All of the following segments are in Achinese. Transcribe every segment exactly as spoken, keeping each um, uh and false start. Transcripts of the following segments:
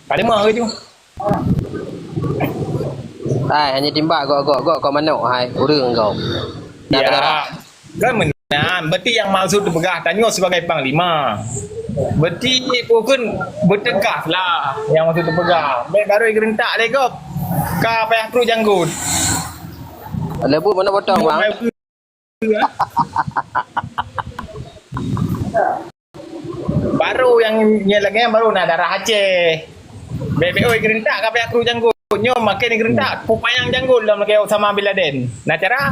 Ka lima ke tu? Hai, hanya timbak gok-gok, gok kau manok, hai, ureueng kau. Ya, kan meunan. Berarti yang maksud teupeugah tanyoe sebagai panglima. Berarti pokon bertegas lah yang maksud teupeugah. Baik baru geurentak lé gob. Ka payah kru janggut. Lebu mana potong, bang? Baru yang nyan lagèe nyan baru na darah Aceh. Bèk-bèk oi geurentak ka payah kru janggut. Nyoe makin geurentak, pupayang janggut lom lagèe Osama bin Laden. Na cara?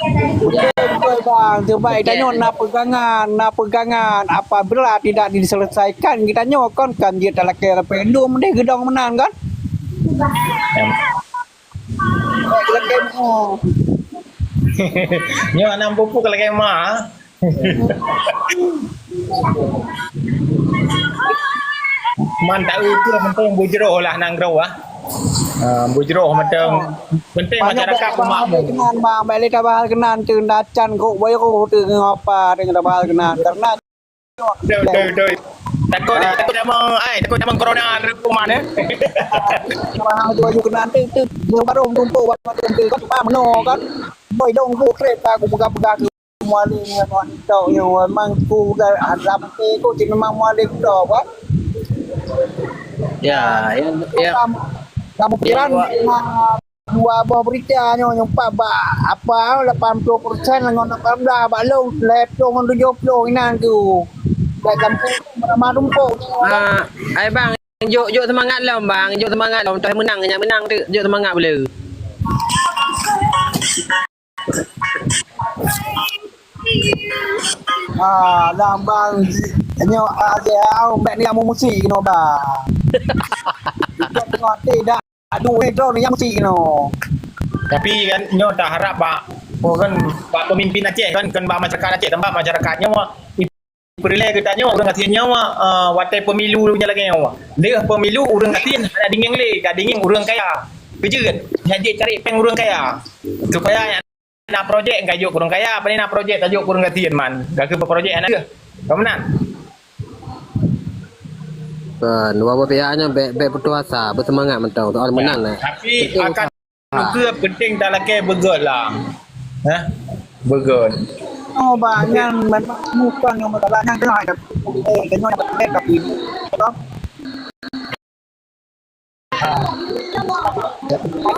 Betul, betul, bang. Sebab tanyoe na pegangan, na pegangan. Apabila tidak diselesaikan, geutanyoe kon kan jeuet talakèe referendum deh geudong meunan kan? Em. Lagèe ma. Nyoe aneuk pupu lagèe ma. Man tahu tu penting bujroh lah nanggroe ah. Ha, bujroh mantong. Penting masyarakat peumakmur. Keunan, bang, bèk lé tabahal keunan tu, dacan kok boyo tu ngapa dengan tabahal keunan. Karena Betul, betul, betul. Takut, takut nama, ai, takut nama corona ada kuman, eh. Mahal tu baju kena tu, tu, dia baru tumpuk, baru tu, tu, kan, mano, kan. Boy, dong, bu, kereta, aku pegang-pegang tu. Mualim, ya, kawan, tau, ya, memang ku, dah, ada, tu, tu, memang mualim, tau, kan. Ya, ya, ya. Kamu, kamu pikiran, ya, Wak. Dua boh berita nyoe, nyoe pat bak apa, lapan ploh persen ngon lapan belas bak lôn, lhèe ploh ngon tujoh ploh inan tu. Bèk gampông, ramah tumpôk. Ah, ai bang, jok, jok seumangat lom bang, jok seumangat lom. Toh meunang, nyan meunang tu, jok seumangat beu. Ah, lam bang, nyoe, ah, dia, ah, bèk ni kamu musik kena bang. Tengok, tidak. Aduh, eh, drone yang mesti kena. Tapi kan, nyoe taharap bak, oh kan, bak pemimpin Aceh kan, kan bak masyarakat Aceh, tempat masyarakat nyoe, ipeureulee geutanyoe, ureueng gasien nyoe, eh, watèe pemilu nyan lagèe nyoe. Lheueh pemilu, ureueng gasien hana dingeng lé, ka dingeng ureueng kaya. Keujeuet, nyan jeuet cari péng ureueng kaya. Supaya na projek ka jok keu ureueng kaya, pane na projek ka jok keu ureueng gasien man. Ka keu projek hana deuh. Ka meunan. Kan, dua belah pihak nyan bèk, bèk putus asa, beuseumangat mantong. Soal menang lah. Tapi akan ke penting talakèe beugöt lah. Hah? Beugöt. Oh, bang, nyan memang bukan yang masalah nyan kena ada. Eh, kena ada tapi.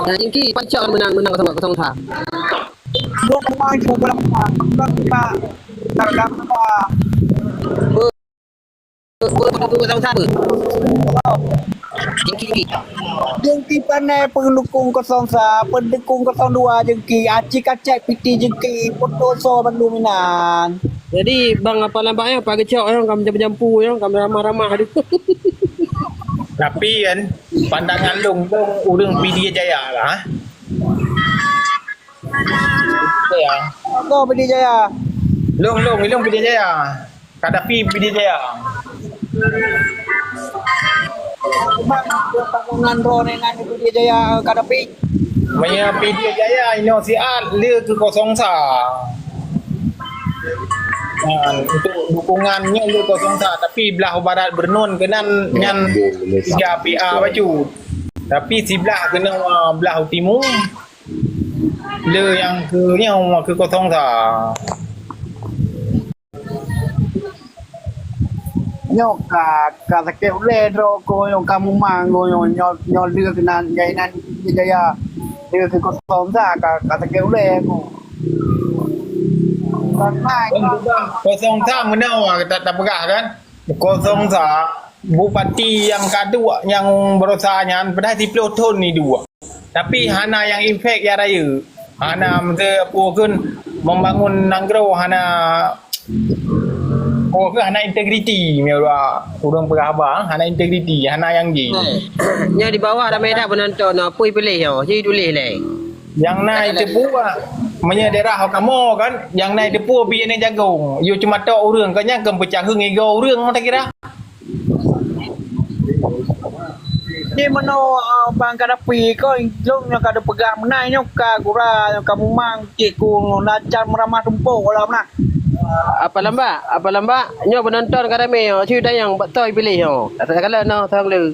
Nah, Jengki, pancok menang, menang kosong kosong sa. Dua pemain cuba dalam, dalam, dalam, dalam, Be-, be-, be-, kosong sa. Jengki, Jengki. Jengki pandai pendukung kosong sa, pendukung kosong dua Jengki, acik-acik piti Jengki, foto so bandum inan. Jadi, bang, apa lambak ya, apa gecok ya, kamu jampu-jampu ya, kamu ramah-ramah tu. Tapi kan, pandangan long, long ureueng Pidie Jaya lah. Ya. Kau Pidie Jaya. Long, long, long Pidie Jaya. Kadafi Pidie Jaya. Cuma, pandangan droe nyan Pidie Jaya, Kadafi. Meunyoe Pidie Jaya inoe siat le keu kosong sa. Ha, untuk dukungan nyoe le kosong sa, tapi blah barat Beureunuen keunan nyan tiga P A bacut. Tapi siblah keunoe, ah, blah timu le nyang keu nyoe keu kosong sa. Nyoe ka, ka sakét ulèe droe ko nyoe ka mumang ko nyoe, nyoe, nyoe lheueh keunan jainan Jaya. Lheueh keu kosong sa ka, ka sakét ulèe ko. Kosong sa meunoe ta, tapeugah kan? Kosong sa, bupati nyang ka duek nyang baroesa nyan padahai siplôh thon iduek. Tapi hana nyang efek jak rayeuk. Hana meuteupue kheun membangun nanggroe hana, oh, kheun hana integriti, meunyoe ureueng peugah haba, hana integriti, hana nyang ji. Nyoe di bawah ramé that penonton, peue piléh nyoe, ji tuléh lé. Nyang na iteupeue, meunyoe daerah kamoe kan, nyang na iteupeue bie ngon jagong. Yue cuma tok ureueng, keu nyan keu peucaheueng igoe ureueng, meutakira. Di meunoe, ah, Bang Kadafi, kon lôn nyang ka teupeugah meunan nyoe ka gura, nyang ka mumang cit ku, na can meuramah tumpôk lom nah. Apa lambak? Apa lambak? Nyoe penonton ka ramé nyoe, cit tanyong bak toh piléh nyoe. Kata-kata nyoe, tong le.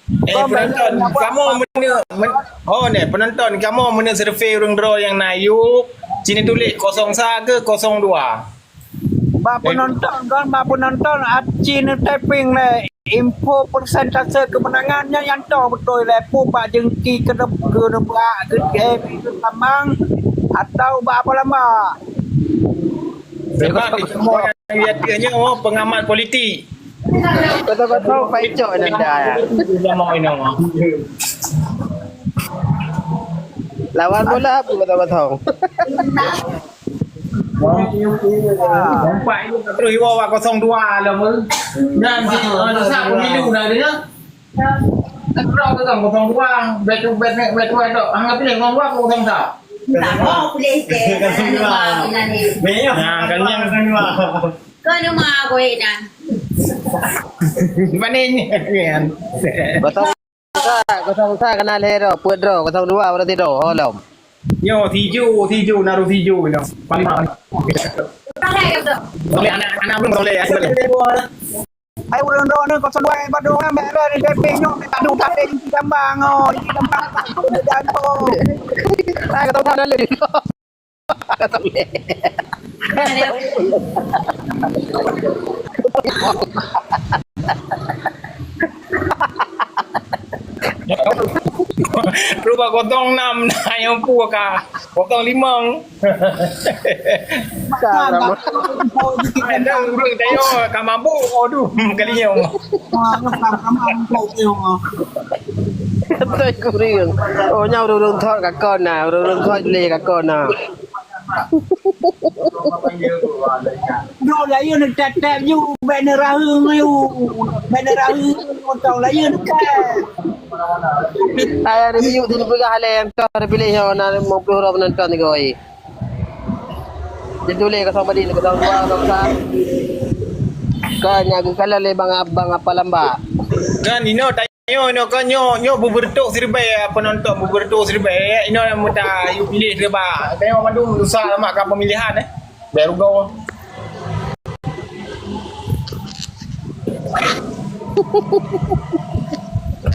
Eh, penonton, kamoe meunyoe, men-, oh, neh, penonton, kamoe meunyoe survei ureueng droe nyang na yub, sini tuléh kosong sa ke kosong dua? Bak penonton kan, bak penonton aci neutyping lé info persentase kemenangan nyan nyang toh beutôi lé, peue bak jengki keudeup-, keudeup-, keudeup-, keutambang atau bak apa lama. Sebab di semua yang dia tanya, oh, pengamat politik. Kosong kosong, paicok nanda. Lawan bola apa kosong kosong? Nampak ini terus iwa kosong dua lah, meuh. Dan si, ah, susah pemilu dah dia. Terus kosong dua, bet, bet, bet, bet, bet, anggap ini kosong dua, kosong satu. Nah, kan yang kau nama boy dah. Mana ini? Kosong sa, kosong sa kena lhèe droe, peuet droe, kosong dua berarti droe, oh, lom. Nyoe, tijoh, tijoh, naru tijoh, nyoe. Paling mahal. Boleh anak, anak belum boleh, ya, boleh. Hai, ureueng droe ni, kosong dua, bak dua orang, bèk, bèk, bèk, bèk, nyoe, bèk, tak ada, tak ada, di gambar, oh, di gambar, tak ada, di gambar. Hai, kata orang lain. Rubah kosong enam, nah, yang pun ka kosong lima. Ada ureueng tayong ka mabuk, aduh, kali nyoe. Kata kuring. Oh, nyan ureueng-ureueng thot ka kon na, ureueng-ureueng thot lé ka kon na. Droe layeuen tép-tép ju, bèk neuraheung ju. Bèk neuraheung, mantong layeuen tép. Hai, ada miyueb di peugah lé, entah ada pilih nyoe na lima puluh droe penonton tiga hari. Jadi tuléh kosong padum, kosong dua, kosong sa. Kan nyan geukalon lé Bang Ab-, Bang Apa Lambak. Kan inoe Nyoe, nyoe, kon nyoe, nyoe beubeureutok siribèe, penonton beubeureutok siribèe. Inoe meuta yue piléh siribèe. Tanyoe mandum susah mak ka pemilihan, eh. Bèk rugoe.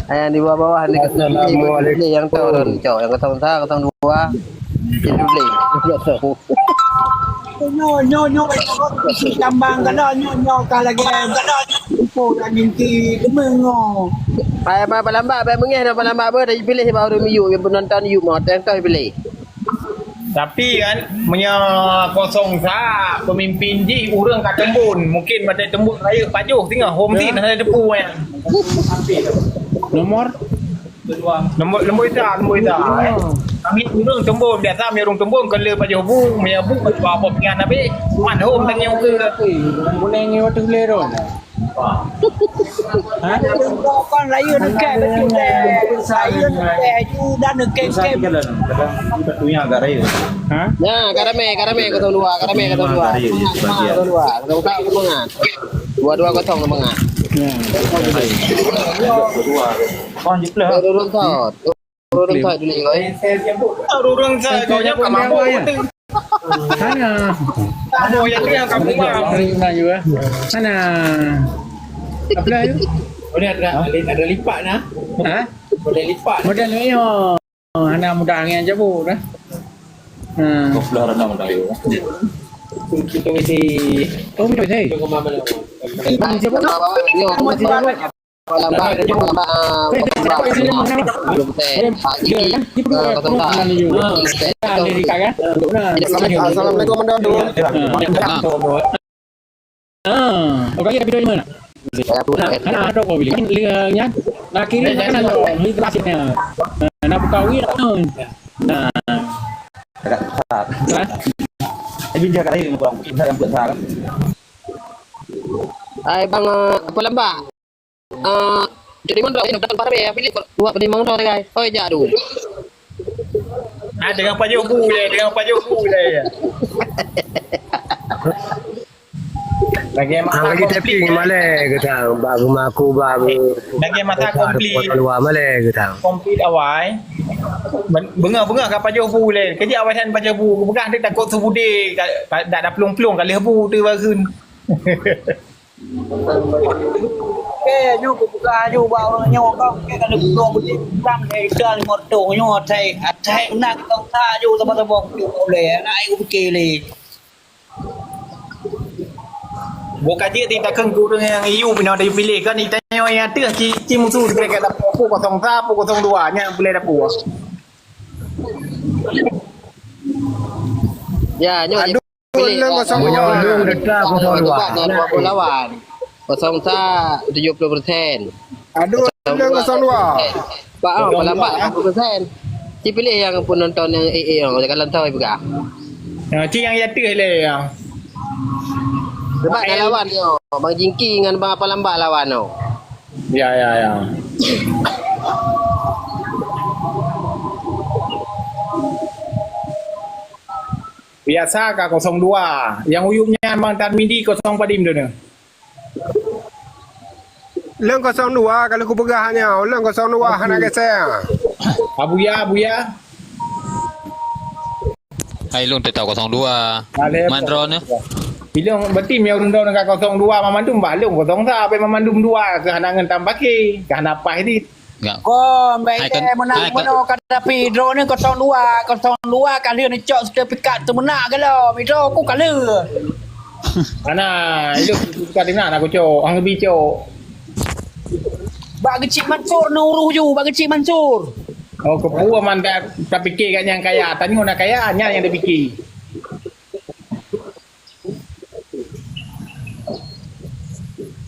Hai, nyang di bawah-bawah ni, Assalamualaikum. Nyang turun, cok. Nyang kosong sa, kosong dua. Jadi tuléh. Nyoe, nyoe, nyoe, tambang kana nyoe, nyoe ka lagèe info dan inti deungoe nyoe. Hai, ba, ba lambak, ba beungèh dah, ba lambak beuh, dah piléh bak ureueng miyueb, penonton yub mah, teuh, teuh piléh. Tapi kan, meunyoe kosong sa, pemimpin jih ureueng ka teumbon, mungkin watèe teumbon rayeuk pajoh singoh, hom sit, hana teupeu nyan. Nomor? Leumbot, leumbot ita, leumbot ita. Kami ureueng teumbon, biasa mi ureueng teumbon, keu le pajoh bu, mi bu, pajoh apa pingan habéh. Man hom tanyong ke. Boleh ngi waktu le ron. Ha? Kon layeuen keu beutôi. Layeuen keu ju dan keu keu. Kadang kita punya agak raya. Ha? Ya, ka ramè, ka ramè kosong dua, ka ramè kosong dua. Kosong dua, kosong dua, kosong dua. Dua dua kosong semangat. Ya. Turun thot. Turun thot dulu, oi. Turun thot, kau nyoe ka mabuk. Sana. Mabuk yang tu yang kampung bang. Hari na juga. Sana. Apa dah tu? Boleh ada, ada, ada lipat nah. Ha? Boleh lipat. Model ni, oh. Oh, hana mudah angin jabu dah. Hmm. Kau belah renang dah, yo. Kita mesti. Oh, kita mesti. Kita kemana? Kita mesti apa? Kita mesti apa? Lambat, lambat, ah, belum teh. Pagi, ah, kosong tak. Assalamualaikum, Mandor. Ah, okey, tapi dari mana? Nah, ada kau bilik. Kan dia nya, nak kiri nak kanan tu. Ni terasnya. Nah, nak buka wira tu. Nah. Dekat besar. Hah? Tapi dia kat lain orang kita yang buat besar. Hai, bang, ah, apa lambak? Ah, jadi mana dah datang para ya, pilih dua pada mana dah, guys. Oi, jadu. Ah, dengan pajoh bu le, dengan pajoh bu le. Lagi masa konflik, lagi tapping malèe geutang, bak geumaku, bak lagi masa konflik. Luar malèe geutang. Konflik awai. Beungoh-beungoh ka pajoh bu le. Kejak awai dan pajoh bu, peugah dia takut subudé, dak, dak plueng-plueng ka lheuh bu tu bageun. Oke, nyoe kubuka aju bak ureueng nyoe, kau ke kana gulong beuti pulang dari ikan moto nyoe, atai, atai nak kau ta aju sama-sama kupiké ulèe, nak ai kupiké lé. Boh ka jeuet di takheun keu ureueng nyang iyu pinoe tayue piléh kan, di tanyoe nyang ateueh ci, ci musu sikrék dapur, kosong sa, kosong dua, nyan peureulèe dapur. Ya, nyoe Aduh, piléh lôn lah. Kosong dua. Nyoe lôn data kosong dua. Sebab na dua puluh lawan. Kosong sa tujuh puluh persen. Aduh, lôn kosong dua. Pak, oh, palambat lima puluh persen. Ci piléh nyang penonton nyang eh, eh, oh, jangan lantau peugah. Ya, ci nyang jatuh lé ya. Sebab na lawan nyoe, Bang Jingki ngon Bang Palambat lawan nyoe. Ya, ya, ya. Biasa ka kosong dua. Nyang uyup nyan Bang Tarmidi kosong padum tu. Lôn kosong dua, kalau kupeugah nyoe, lôn kosong dua hana geusé. Abuya, Abuya. Hai lôn teutap kosong dua. Mandro ni. Ilong berarti meunyoe ureueng droeneuh ka kosong dua mamandum, bah lôn kosong sa, apai mamandum dua keu hana ngon tam paké, keu hana paih dit. Enggak. Kon, baik deh, menang hai, meunoe ka, tapi droeneuh kosong dua, kosong dua ka lheueh neucok sertifikat teumeunak galo, midro ku ka lheueh. Ana, itu bukan di mana aku cok, ang lebih cok. Bak Geuchik Mansur neuruh ju, bak Geuchik Mansur. Oh, kepuo man ta, tapike kat nyang kaya, tanyoe na kaya, nyan nyang tapike.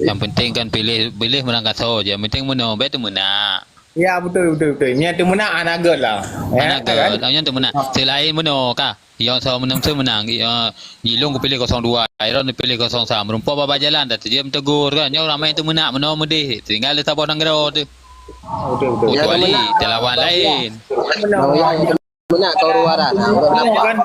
Yang penting kan pilih, pilih menang kaso je. Yang penting meunoe, bèk teumeunak. Ya, betul, betul, betul. Nyan teumeunak hana gèt lah. Ya, hana gèt kan? Nyan teumeunak. Selain meunoe ka. Yang sama meunan tu menang. Ya, jilong kupiléh kosong dua, Iron kupiléh kosong sa. Meureumpok bak jalan dah tu dia meutegur kan. Nyoe ramai teumeunak meunoe meudeh. Tinggal di saboh nanggroe tu. Betul, betul. Kecuali teulawan lain. Meunoe. Meunan kau ruara nah, ureueng lapar.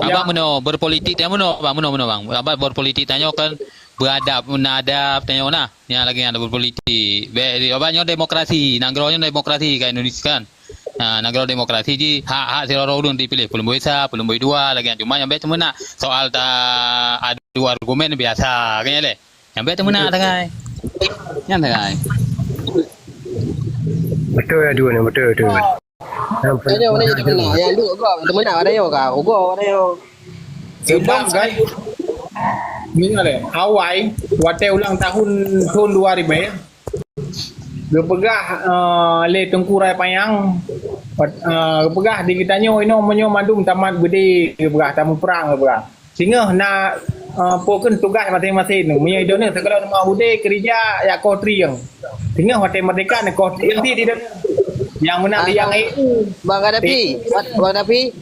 Abang meunoe berpolitik tanyoe meunoe, abang meunoe, meunoe bang. Abang berpolitik tanyoe kan beradab, na adab tanyoe nah. Nyang lagèe nyan berpolitik. Bèk, abang nyoe demokrasi, nanggroe nyoe demokrasi ka Indonesia kan. Ha, nanggroe demokrasi ji hak-hak sidroe ureueng dipiléh, peuleumboe sa, peuleumboe dua, lagèe nyan. Cuma nyang bèk teumeunak soal ta adu argumen biasa, kan nyan lé. Nyang bèk teumeunak tangai. Nyan tangai. Betul ya dua ni, betul, betul. Tanyoe mana jadi teumeunak? Yang duk gob teumeunak ada yo ka, ugo ada yo. Sebab kan, ingat lé, awai watèe ulang tahun, tahun dua ribu, geupeugah, eh, lé Teungku Rai Panyang, eh, geupeugah di geutanyoe inoe meunyoe mandum tamat beudé geupeugah, tamuprang geupeugah. Singoh na, eh, peue kheun tugaih maséng-maséng. Meunyoe droeneuh sigohlom teuma udé keurija jak koh trieng. Singoh watèe merdeka neukoh trieng di, di droeneuh. Nyang meunan di nyang Bang Kadafi, Bang Kadafi.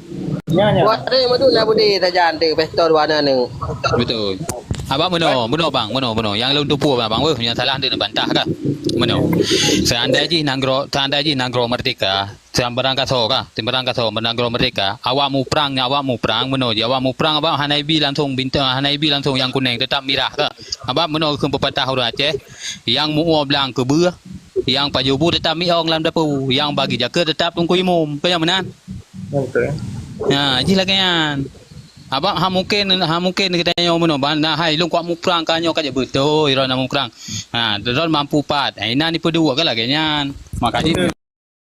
Ya, ya. Buat ni meudu na budi sajan tu pesta dua na neu. Betul. Abang meunoe, meunoe bang, meunoe, meunoe. Nyang lôn tupue bang, bang, weh, nyang salah dia neubantah kah? Meunoe. Seandai jih nanggroe, seandai jih nanggroe merdeka, Seumbarang kasoe ka, seumbarang kasoe, nanggroe merdeka. Awak muprang, awak muprang, meunoe jih awak muprang, awak hana ibi langsung bintang, hana ibi langsung nyang kuneng, teutap mirah ka. Abang meunoe kheun peupatah ureueng Aceh, nyang muoh blang keubeue, nyang pajoh bu teutap miong lam dapu, nyang bagi jakeut teutap teungku imum. Keu nyang meunan? Betul. Nah, jih lagèe nyan. Abang ha mungken, ha mungken geutanyoe meunoe, ban na hai lôn kuat muprang ka nyoe ka jeuet beutôi, droe na muprang. Ha, droe mampu pat. Ha, inan ipeuduek ka lagèe nyan. Maka jih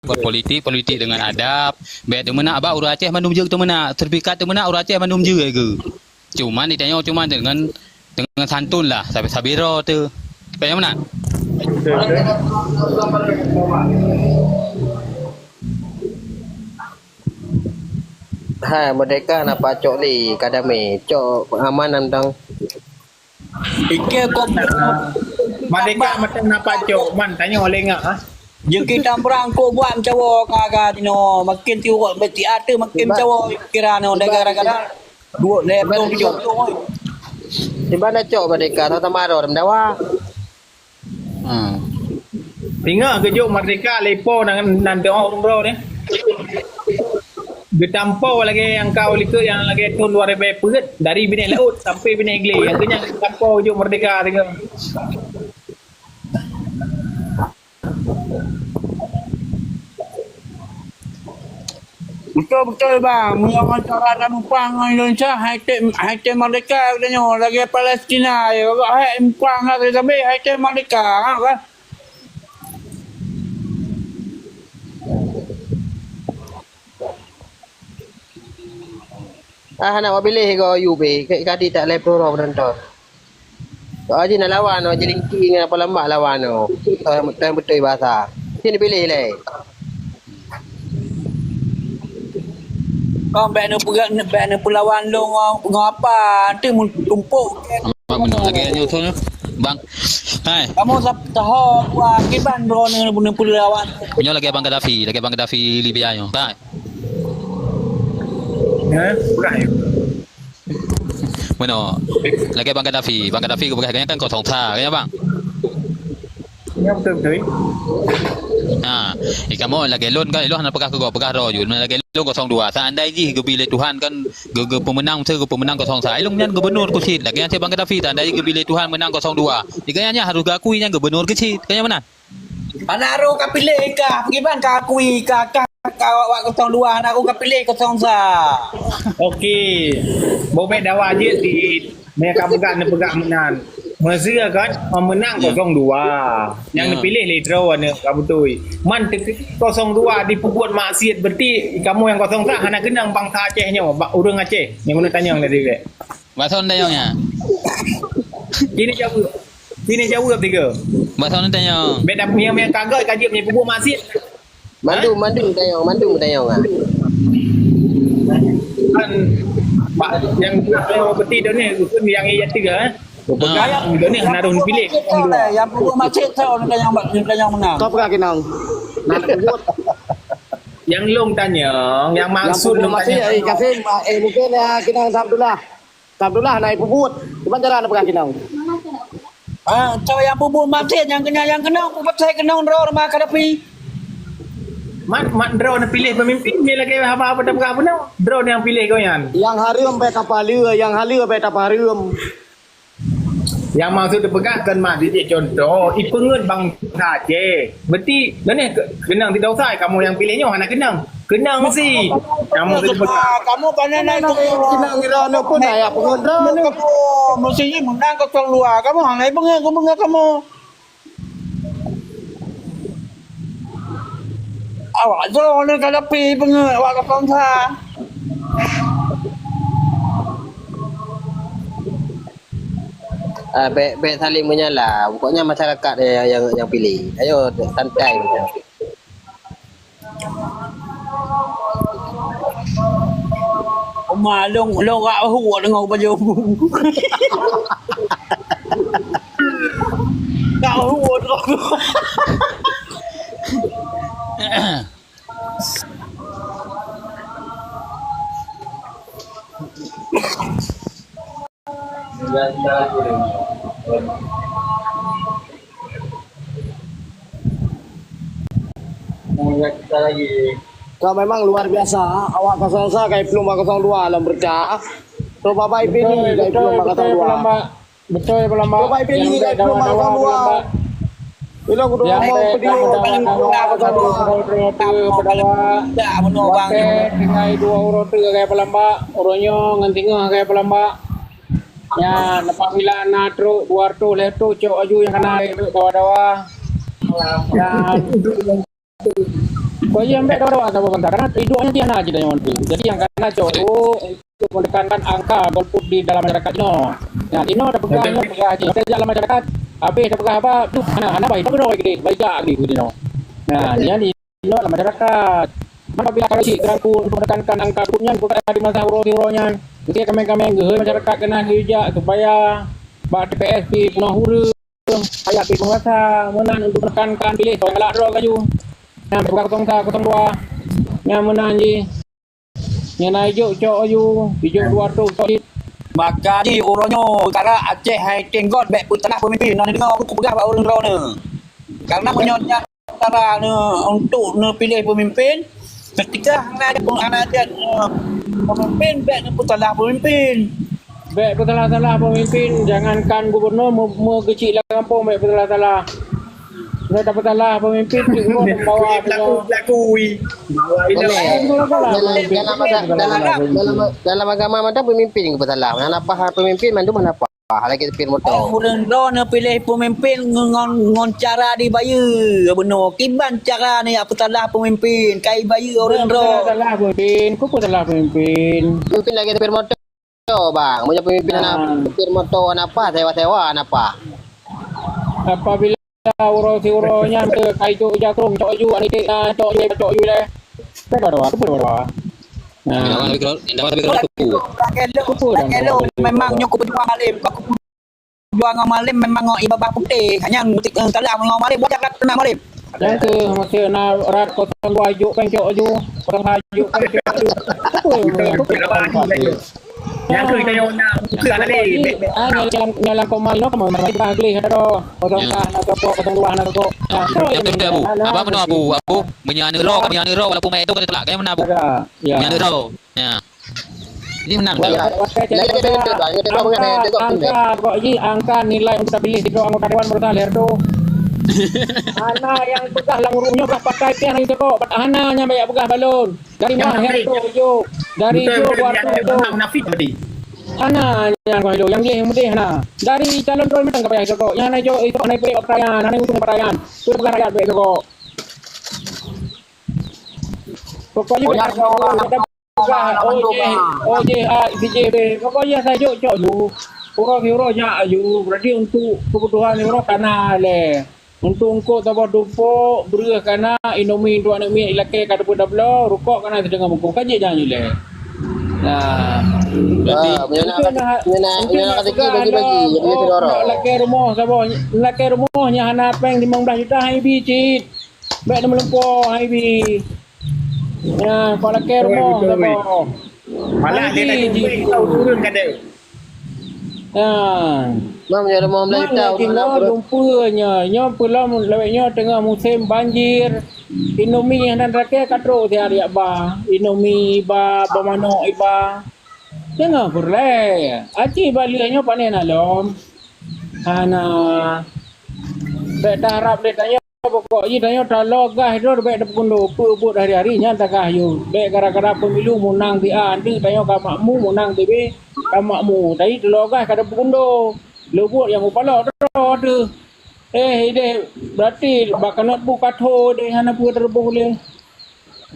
Berpolitik, politik dengan adab. Bèk teumeunak bak ureueng Aceh mandum jeuet teumeunak. Sertifikat teumeunak ureueng Aceh mandum jeuet geu. Cuman di tanyoe cuman dengan, dengan santun lah, sabe-sabe ro tu. Bèk nyang meunan. Hai, merdeka na pacok lé, kadame, cok aman nandang. Pike kok merdeka meuteun na pacok, man tanyoe lé ngah, ha? Jeuki tambrang kok buat meucawo ka, ka dinoe, makin tiwok beti ate makin meucawo kira nyoe gara-gara duek lé tong tujoh tong. Siban na cok merdeka, sama-sama ro dawa. Hmm. Ingat geujok merdeka lé po nan, nan teuh ureueng droe ni. Geutampo lagèe nyang ka u likot nyang lagèe thon dua ribèe peuet dari binéh laôt sampai binéh glé. Nyang keu nyan geutampo jok merdeka tiga. Beutôi-beutôi bang, meunyoe ngon cara tamuphang ngon Indonesia, hai tém, hai tém merdeka geutanyoe lagèe Palestina, ya Allah, hai muphang sabe-sabe, hai tém merdeka, ha, kan? Ah, hana wabileh go yub eh, ka, ka di tak lhèe ploh droe penonton. Soe jih na lawan, oh, jelingki ngon apa lambak lawan, oh. Beutôi, beutôi, beutôi bahasa. Sini pilih lé. Kau bèk neupeugah, bèk neupeulawan lôn ngon, ngon apa? Nanti mun tumpuk. Apa benar lagi yang nyusun tu? Bang. Hai. Kamu sah-, saho buah akiban droeneuh neupeulawan. Nyoe lagèe Bang Gaddafi, lagèe Bang Gaddafi Libya nyoe. Hai. Ha? Bukan ya? Meunoe. Lagèe Bang Gaddafi. Bang Gaddafi geupeugah gobnyan kan kosong sa, kan ya, Bang? Ya, beutôi-beutôi. Ha, eh, kamoe lagèe lôn kan, lôn hana peugah keu gob, peugah droe ju. Lagèe lôn kosong dua. Seandai jih geubi lé Tuhan kan, geu-, geupeumeunang, geupeumeunan kosong sa. Lôn nyan gubunur keuh cit. Lagèe nyan cit Bang Gaddafi, seandai jih geubi lé Tuhan meunang kosong dua. Jih gobnyan harôh geuakui nyan gubunur keuh cit. Kan nyan meunan? Hana roh ka piléh ka, pakriban ka akui ka, ka, ka awak, awak kosong dua, hana roh ka piléh kosong sa. Oke. Bobet dawa jeuet di meuka peugah neupeugah meunan. Meuseu kan, oh, meunang kosong dua. Nyang neupiléh lé droe aneuk ka beutôi. Man teukeudi kosong dua dipeubuet maksiet, berarti kamoe nyang kosong sa hana keunong bangsa Aceh nyoe, bak ureueng Aceh. Nyang keuneuk tanyong tadi dek. Bak soe tanyong nyan? Sini jaweueb. Sini jaweueb tiga. Bak soe tanyong? Beda punya, punya kagak ka jeuet punya peubuet maksiet. Mandum, mandum tanyong, mandum tanyong ah. Kan bak nyang tengah tanyong peti dah ni, rukun yang iya tiga eh. Pegang dah ni hana run pilih. Yang peubuet maksiet tau nak tanyong bak, nak tanyong menang. Kau pegang kenang. Nak peubuet. Yang long tanyong, yang maksud long tanyong. Eh, Kasim, eh, mungkin ya kenang Abdullah. Abdullah na peubuet, kiban cara na peugah keunong. Ah, cara nyang peubuet maté nyang keunong, nyang keunong peupatai keunong droe rumoh Gaddafi. Mat, mat droe neupiléh peumimpin, dia lagèe haba-haba tapeugah bunoe. Droe nyang piléh gobnyan. Nyang hareuem bèk tapaleue, nyang haleue bèk tapahareuem. Nyang maksud teupeugah kon mat didik contoh, ipeungeut bangsa Aceh. Berarti, nyoe ke-, keunong tidak usah, kamoe nyang piléh nyoe hana keunong. Keunong si. Kamu tu betul. Kamu panen naik tu. Kita ngira anak pun ayah pengendara. Kamu mesti menang kosong dua. Kamu hang naik bengak, aku bengak kamu. Awak tu ni kalau pi bengak, awak kosong sa. Ah, bèk, bèk saling menyala. Pokoknya masyarakat yang, yang, yang pilih. Ayo, santai. Oma long, long rak hu deungon baju. Rak hu deungon. Ka memang luar biasa, awak kosong sa kai plueng bak kosong dua lam berita. Trok babai pini kai plueng bak kosong dua. Betul, Pak Lambak. Betul, Pak Lambak. Trok babai pini kai plueng bak kosong dua. Ilo kudu mau pedih. Tinggai dua uroe tu kai Pak Lambak. Uroe nyoe ngon singoh kai Pak Lambak. Nyan, apabila na trok dua ratus lhèe trok cok aju nyang kana trok dawa-dawa. Nyan. Kok iya ambek dawa-dawa saboh bangsa. Karena idup nyan tiada aja dengan tu. Jadi nyang kana cok untuk menekankan angka golput di dalam masyarakat ino. Nyan, ino dah pegang, ino pegang aja. Kerja dalam masyarakat, habis dah pegang apa, tu hana, hana baik, tak kena baik deh, baik jak gitu, you know. Nah, jadi Inoe lam masyarakat. Man apabila ka cit teurangkul untuk menekankan angka grup nyan, bukan di masa uroe-uroe nyan. Mesti kameng-kameng geuhôi masyarakat keunan geujak supaya bak T P S pi peunoh ureueng, supaya pi penguasa meunan untuk menekankan piléh soe nyang galak droe laju. Nyan bukan kosong sa, kosong dua. Nyan meunan jih. Nyan na ijok cok aju, ijok dua ratus cok jih. Maka jih uroe nyoe peukara Aceh hai tenggon bèk peutalah peumimpin. Nyoe neudeungoe aku kupeugah bak ureueng droeneuh. Karena meunyoe nyan cara neu-, untuk neupiléh peumimpin, ketika hana, hana, eh, peumimpin, bèk neupeutalah peumimpin. Bèk peutalah-talah peumimpin, jangankan gubunur, meu-, meugeuchik lam gampông bèk peutalah-talah. Udah dapat salah pemimpin, cik urus pembawa pelaku, pelaku. Dalam, dalam, dalam, dalam agama mantong pemimpin yang bersalah. Yang apa pemimpin mandum apa? Lagi supir motor. Ureuëng droe neupiléh pemimpin ngon, ngon cara dibayeue. Beuneu kiban cara ni apa salah pemimpin? Kai bayeue ureuëng droe. Salah pemimpin, kupu salah pemimpin. Pemimpin lagi supir motor. Bang, meunyoe pemimpin hana, ah, supir moto hana paih, sewa-sewa hana paih. Apabila uroe siuroe nyan teu kai cok jakrong, cok ju, aneuk cok ju, cok ju lé. Teuka doa, teuka doa. Nah. Dakwah tapi kalau, dakwah tapi kalau aku. Kupu dah. Memang nyoe kupejuang alim, kupejuang alim memang ngon iba-iba putéh. Hanya ngon salam ngon alim, buat jakrong tenang alim. Nyang keuh, maksud na rot kosong dua juk péng cok ju, kosong dua juk péng cok ju. Apa yang, apa yang, apa yang, nyang keuh tanyoe na buka tadi. Ah, nyalang, nyalang koma lima, koma lima, bah gleh ada. Kosong empat na tokok, kosong dua na tokok. Ya, betul, betul, Abu. Apa benar, Abu? Abu, meunyoe aneuk droe, meunyoe aneuk droe, walaupun mayat tu kita tolak. Kan mana, Abu? Ya. Meunyoe aneuk droe. Ya. Ini menang dah. Lagi ada betul, Bang. Ada dua orang yang tengok. Angka, kok ji, angka nilai untuk terpilih tiga anggota dewan baru lahir tu. Hana nyang peugah lam ureuëng nyoe bah pakai teh hana tengok. Hana nyang banyak peugah balon. Dari mana lahir tu, jo. Dari jo buat tu, jo. Munafik tadi. Hana nyang kau hidup, yang dia yang mudih hana. Dari calon droe mantong ka payah tengok. Yang hana jo, itu hana boleh perayaan, hana untung perayaan. Tu peugah rakyat baik tengok. Pokoknya, oh, ya, peugah, oh, jeh, oh, jeh, ah, si jeh, beh. Pokoknya, saya jok, cok ju. Uroe siuroe jak aju. Berarti untuk kebutuhan uroe kana lé. Untuk eungkôt saboh dupok, breueh kana, indomie untuk aneuk miet ilakée ka deupeue dabloe, rukok kana sideungoe bungkôh, ka jeuet jak ju lé. Nah. Berarti, ah, meunyoe nak, meunyoe nak, meunyoe nak rezeki bagi-bagi, bagi oh, sidroe. Nak lakée rumoh saboh, lakée rumoh nyang hana péng limong blaih juta hai bi cit. Bék na meulumpoe hai bi. Ya, kau lakée rumoh saboh. Malah dia nak jumpa kau turun kada. Ya. Mam ya rumoh Melayu tahu. Nyoe dumpeue nyoe, nyoe peulom lawét nyoe teungoh musém banjir. Indomie hana rakée ka trok siat yak ba. Indomie iba, ba manok iba. Teungoh peureulée. Aci ba lheueh nyoe panen alom. Hana. Bék taharab lé tanyoe. Pokok jih tanyoe taloe gaih droe bék tapeugundo, peue buet hari-hari nyan tagah yue. Bék gara-gara pemilu munang di A, nanti tanyoe ka makmu, munang di B, ka makmu. Tapi taloe gaih ka tapeugundo. Leubuet nyang mupaloe droe teuh. Eh, ideh berarti bak kanot bu katho deh hana peue teureubôh lé.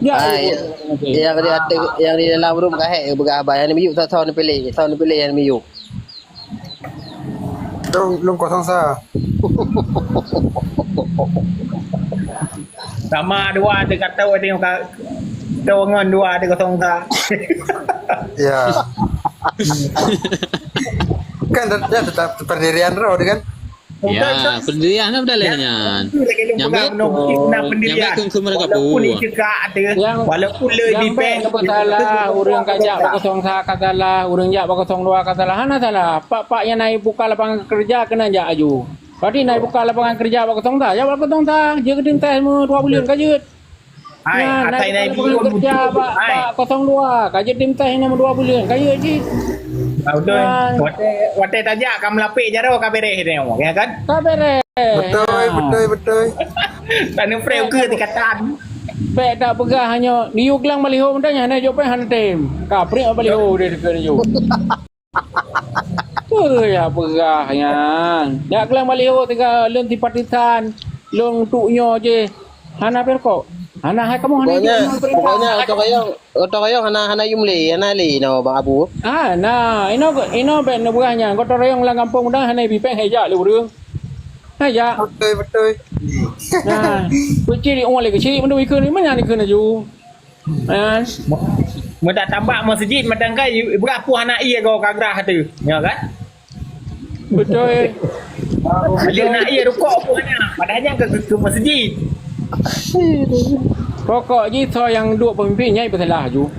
Ya, ah, ya. Yang di atas, yang di dalam room ka hék peugah haba, yang di miyup, soe, soe neupiléh, soe neupiléh yang di miyup. Lôn, lôn kosong sa. Sama dua ada kata orang tengok ka-, kita orang dua ada kosong sa. Ya. Kan dah, dah tetap pendirian roh dia kan? Ya, pendirian lah dah lah nyan. Nyang baik, nyang baik keu, keu mereka pun. Walaupun le dipeh. Salah, ureuëng ka jak bak kosong sa ka salah, ureuëng jak bak kosong dua ka salah, hana salah. Pak-pak nyang na buka lapangan kerja keunan jak aju. Berarti na buka lapangan kerja bak kosong sa, jak bak kosong sa, jeuet keu tim tes dua buleuen ka jeuet. Hai, nyan, atai na ibu kerja bak, bak kosong dua. Ka jeuet tim teh nyang dua buleuen. Ka jeuet jih. Ah, betul. Nyan. Watée, watée tajak ka meulapék jaroe ka bereh dia, ya kan? Ka bereh. Betul, betul, betul. Taneupreh ukeue tikatan. Bék tak peugah nyoe, di Uglang Baliho meudan nyan hana jok péng hana tem. Ka prek Baliho dia dekat nyoe. Peue ya peugah nyan. Jak keulang baliho tiga lôn simpatisan, lôn tuk nyoe jih. Hana pih rukok. Hana hai kamoe hana. Pokoknya, pokoknya gotong royong, gotong royong hana, hana yum lé, hana lé inoe Bang Abu. Ah, na, inoe, inoe bék neupeugah nyan. Gotong royong lam gampông meunan hana bipéng hai jak lé ureueng. Hai jak. Betul, betul. Nah, keuchik di ueng lé keuchik, mandum ikeu ni, meunan ikeu laju. Kan? Meudak tambak masjid, madang kai, beurah pun hana ié goe ka grah tu. Ya kan? Betul. Ada nak ié rukok pun hana. Padahal nyan ke, ke, ke masjid. Pokok jih soe nyang duek pemimpin nyai peusalah ju.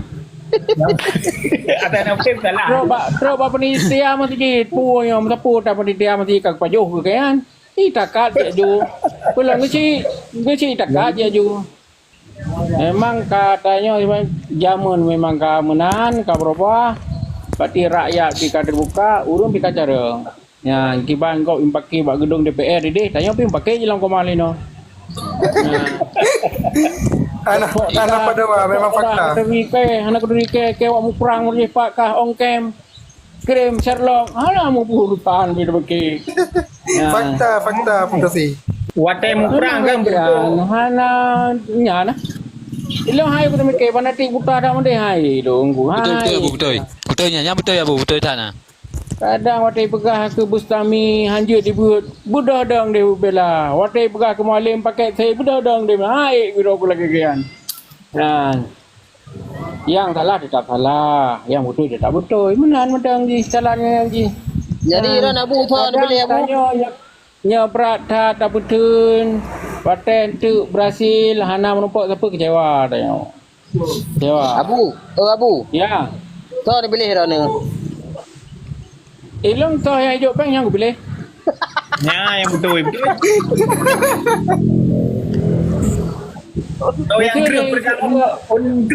Ada nak pun salah. Trok bak, trok bak panitia masjid, pun nyang meusapu tak panitia masjid ka pajoh ke kan? Ih, takat je ju. Pulang ngeuchik, ngeuchik takat je ju. Memang ka tanyoe jameun memang ka meunan, ka beurubah. Pati rakyat pih ka teubuka, ureueng pih ka carông. Nyan, kiban gob impake bak geudong D P R ideh, tanyoe pih impake jilam koma linoe. Hana, hana pada wah, memang fakta. Hana kuteuri kèe, hana kuteuri kèe, kèe awak muprang meureuh pat kah ong kem. Krim Sherlock, hana muburutan bida beuki. Ya. Fakta, fakta, Putrosi. Watèe muprang kan beutôi. Hana nyan. Ilong hai kuteuri kèe, fanatik buta dak meudeh hai dong ku. Beutôi, beutôi, Abu, beutôi. Beutôi nyan, nyan beutôi, Abu, beutôi that na. Kadang watèe peugah keu Bustami hanjeuet dibeuet, beudôh dong deh bela. Watèe peugah keu Mualem pakèk seh, beudôh dong deh, hai biro ku lagèe nyan. Nah, nyang salah teutap salah, nyang beutôi teutap beutôi. Meunan mantong jih, jalan nyan jih. Jadi, nah, Ron Abu, thon kadang beli Abu. Tanyoe nyoe, nyoe brat that tapeutheun, watèe enteuk berhasil, hana meurumpok sapeue kecewa tanyoe. Dewa. Abu, oh Abu. Ya. Soe neupiléh droeneuh? Ilong soe nyang ijok péng nyang kupiléh. Nyan nyang beutôi, beutôi. Soe nyang kreueh, kreueh, ha?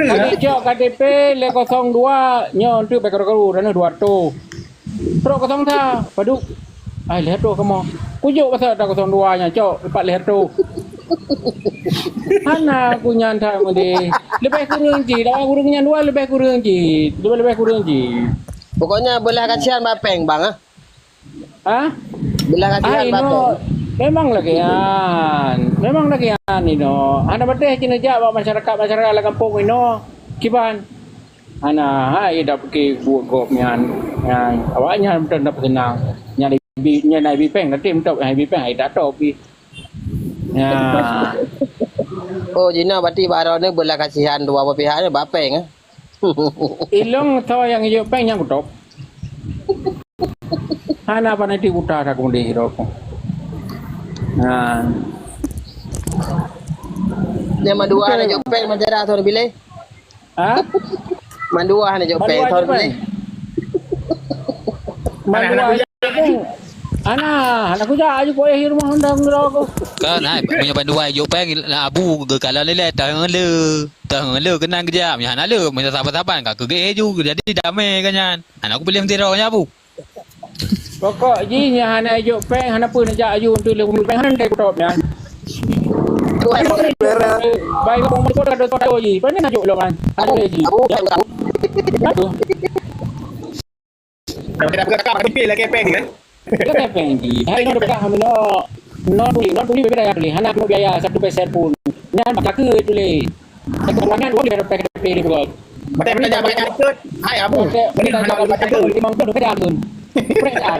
Tadi cok K T P lé kosong dua, nyoe enteuk bèk karu-karu, droeneuh dua reutôh. Trok kosong sa, padub. Ai, lhèe reutôh kamoe. Kujok pasal ata kosong dua nyan, cok, pat lhèe reutôh. Hana ku nyan that meudeh. Leubeh kureueng jih, dak kureueng nyan dua leubeh kureueng jih. Leubeh, leubeh kureueng jih. Pokoknya beulah kasihan bak péng, Bang, ah. Hah? Beulah kasihan bak péng. Memang lagèe nyan. Memang lagèe nyan inoe. Hana patéh cit neujak bak masyarakat-masyarakat lam gampông inoe. Kiban. Hana hai dak pike buet gob nyan. Nyan, awak nyan meuteun tapeuseunang. Nyan ibi, nyan ibi péng, nanti meutok ibi péng, hai dak top pi. Nyan. Oh, jinoe berarti bak droeneuh beulah kasihan dua belah pihak ni bak péng, eh? Ilong soe nyang ijok péng nyang kutop. Hana apa nanti buta dak keumudian hidup. Nah. Nyang mandua hana jok péng, Madera thon bilé. Ha? Mandua hana jok péng, thon bilé. Mandua hana jok péng. Ana, hana kujak aju poh di rumah undang ngeurok. Kan, hai, meunyoe mandua jok péng, na Abu geukalon lé, lé, taheun le. Taheun le keunan geujak, meunyoe hana le, meunyoe saban-saban ka keu geuh ju, jadi damé ka nyan. Hana kupiléh meusidroe nyan, Abu. Pokok jih nyan hana ijok péng, hana peue neujak aju untuk lé péng, hana dai kutop nyan. Bai kong meuko ka dosa dosa jih, pane na jok lom kan. Ada jih. Aduh. Tapi dah peugah cakap, ada pil lagi péng ni kan? Lagi péng jih. Hai, nyoe dah peugah, nyoe, non tuli, non tuli beda ya tuli. Hana kena biaya satu peser pun. Nyan bak keu tuli. Satu bulan nyan, dua puluh ribu K T P di Bogor. Batai bertanya, batai ikut. Hai, Abu. Batai, batai bertanya, batai ikut. Lima puluh, batai ikut. Berat, ah.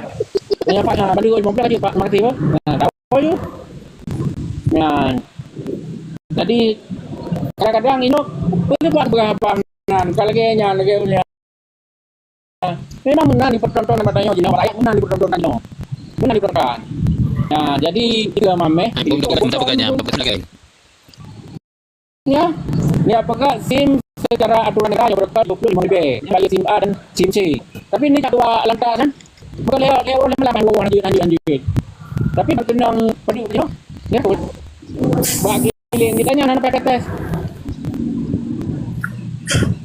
Yang Pak, ah, bantu lima puluh aja, Pak. Makasih, Pak. Nah, tak apa je. Nah. Jadi, kadang-kadang inok, boleh buat berapa nan. Kalau lagi nyan, lagi punya. Memang meunan dipertonton mata nyoe, jinoe rakyat meunan dipertonton nyoe. Meunan dipertonton. Nah, jadi, tiga mameh. Hai, bukan, bukan, bukan, bukan, bukan, bukan. Ya, ya, apakah SIM secara aturan negara yang berdekat dua puluh lima ribu, ini bagi SIM A dan SIM C. Tapi ini satu lantas kan, bukan lewat, lewat, lewat, lewat, lewat, lanjut, lanjut, lanjut. Tapi berkenang peduli, you know, ya, bagi yang ditanya, anak P K T S.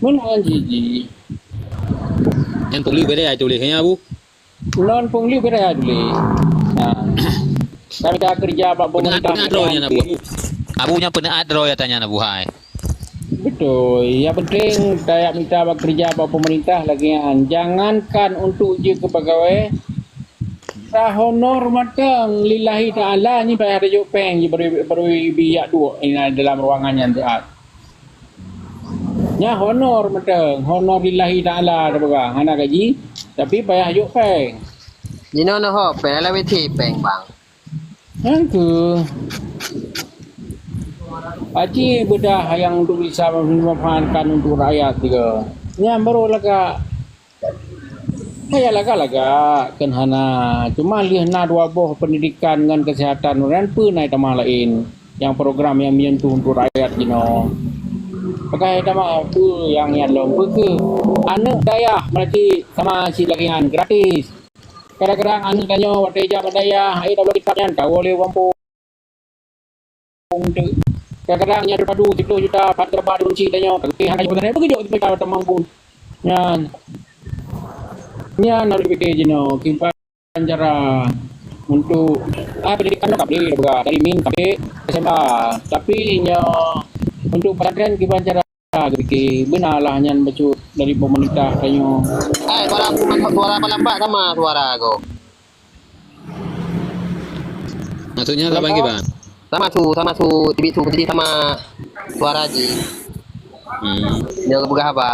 Mana jiji? Yang tulis beda ya, tulisnya, Bu? Lôn phôn lieu keu raya dulé. Nah. Kami ka keureuja bak pemerintah. Peuneuk droe nyan, Abu. Abu nyan peuneuk droe ya tanya, Abu, hai. Beutôi. Yang penting saya minta bak keureuja bak pemerintah lagi nyan. Jangankan untuk jeuet keu peugawée, ta honor mantong lillahi ta'ala nyan payah tajok péng jih baru, baru bijak duek dalam ruangan nyan siat. Nyan honor mantong, honor lillahi ta'ala tapeugah, hana gaji, tapi payah jok péng. Jinoe neuhok péng, lawét cit péng, Bang. Nyan keuh. Aci beudah nyang untuk bisa memanfaatkan untuk rakyat juga. Nyan baru lagak. Hai lagak-lagak, kheun hana. Cuma lheueh na dua boh pendidikan ngon kesehatan, nyan peue na tamah laén nyang program nyang menyentuh untuk rakyat jinoe. Pakai tamah peue nyang nyan lom, peue keuh? Aneuk dayah meurajeuk sama cit lagèe nyan, gratis. Kadang-kadang aneuk tanyoe watèe jak bak dayah, hai tabloe kitab nyan, kawoe lé gampông. Kadang-kadang nyan teupadu siploh juta, pat teuraba turun cit tanyoe, tapi hana jeuet, peugah, peugah jok siploh juta teumampu. Nyan, nyan harôh jipike jinoe, kiban cara untuk Ah, pendidikan ka abéh, dari min ka abéh S M A. Tapi nyoe untuk pesantren kiban cara geupike, beuna lah nyan bacut dari pemerintah tanyoe. Eh, suara aku, suara apa lambat sama suara aku? Maksudnya sama kiban? Sama su, sama su, tibi su, jadi sama suara ji. Hmm. Dia peugah apa?